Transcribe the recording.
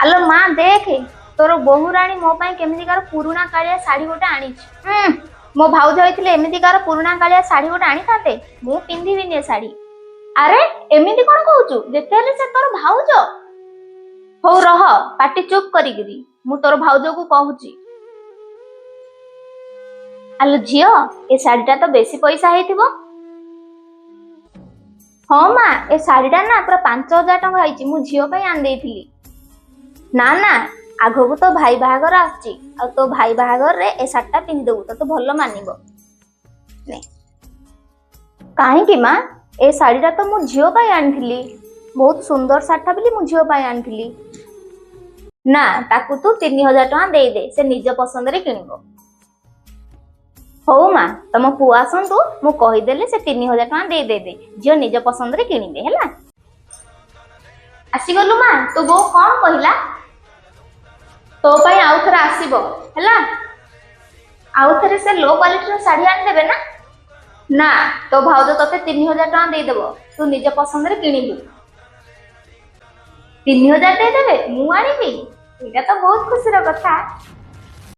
ଆଲୋ ମା, ଦେଖେ ତୋର ବୋହୂରାଣୀ ମୋ ପାଇଁ କେମିତିକାର ପୁରୁଣା କାଳିଆ ଶାଢୀ ଗୋଟେ ଆଣିଛି। ମୋ ଭାଉଜ ହେଇଥିଲେ ଏମିତିକାର ପୁରୁଣା କାଳିଆ ଶାଢୀ ଗୋଟେ ଆଣିଥାନ୍ତେ? ମୁଁ ପିନ୍ଧିବିନି ଏ ଶାଢୀ। ଆରେ, ଏମିତି କଣ କହୁଛୁ? ଯେତେ ହେଲେ ସେ ତୋର ଭାଉଜ। ହଉ ରହ ପାଟି ଚୁପ୍ କରିକିରି, ମୁଁ ତୋର ଭାଉଜକୁ କହୁଛି। ଆଲୋ ଝିଅ, ଏ ଶାଢୀଟା ତ ବେଶୀ ପଇସା ହେଇଥିବ। ହଁ ମା, ଏ ଶାଢୀଟା ନା ପୁରା 5000 ଟଙ୍କା ହେଇଛି। ମୁଁ ଝିଅ ପାଇଁ ଆଣିଦେଇଥିଲି। ନା ନା, ଆଗକୁ ତୋ ଭାଇ ବାହାଘର ଆସୁଛି ଆଉ ତୋ ଭାଇ ବାହାଘରରେ ଏ ଶାଢୀଟା ପିନ୍ଧିଦବୁ, ତୋତେ ଭଲ ମାନିବ। ନେ। କାହିଁକି ମା? ଏ ଶାଢୀଟା ତ ମୁଁ ଝିଅ ପାଇଁ ଆଣିଥିଲି। ବହୁତ ସୁନ୍ଦର ଶାଢୀଟା ବୋଲି ମୁଁ ଝିଅ ପାଇଁ ଆଣିଥିଲି। ନା, ତାକୁ ତୁ 3000 ଟଙ୍କା ଦେଇଦେ, ସେ ନିଜ ପସନ୍ଦରେ କିଣିବ। ହଉ ମା, ତମ ପୁଅ ଆସନ୍ତୁ, ମୁଁ କହିଦେଲେ ସେ 3000 ଟଙ୍କା ଦେଇଦେବେ, ଝିଅ ନିଜ ପସନ୍ଦରେ କିଣିବେ। ହେଲା, ଆସିଗଲୁ ମା? ତୋ ବୋଉ କଣ କହିଲା? ତୋ ପାଇଁ ଆଉ ଥରେ ଆସିବ ହେଲା। ଆଉ ଥରେ ସେ ଲୋ କ୍ୱାଲିଟିର ଶାଢୀ ଆଣିଦେବେ ନା? ନା, ତୋ ଭାଉଜ ତତେ 3000 ଟଙ୍କା ଦେଇଦେବ, ତୁ ନିଜ ପସନ୍ଦରେ କିଣିବୁ। 3000 ଦେଇଦେବେ, ମୁଁ ଆଣିବି, ଏଇଟା ତ ବହୁତ ଖୁସିର କଥା।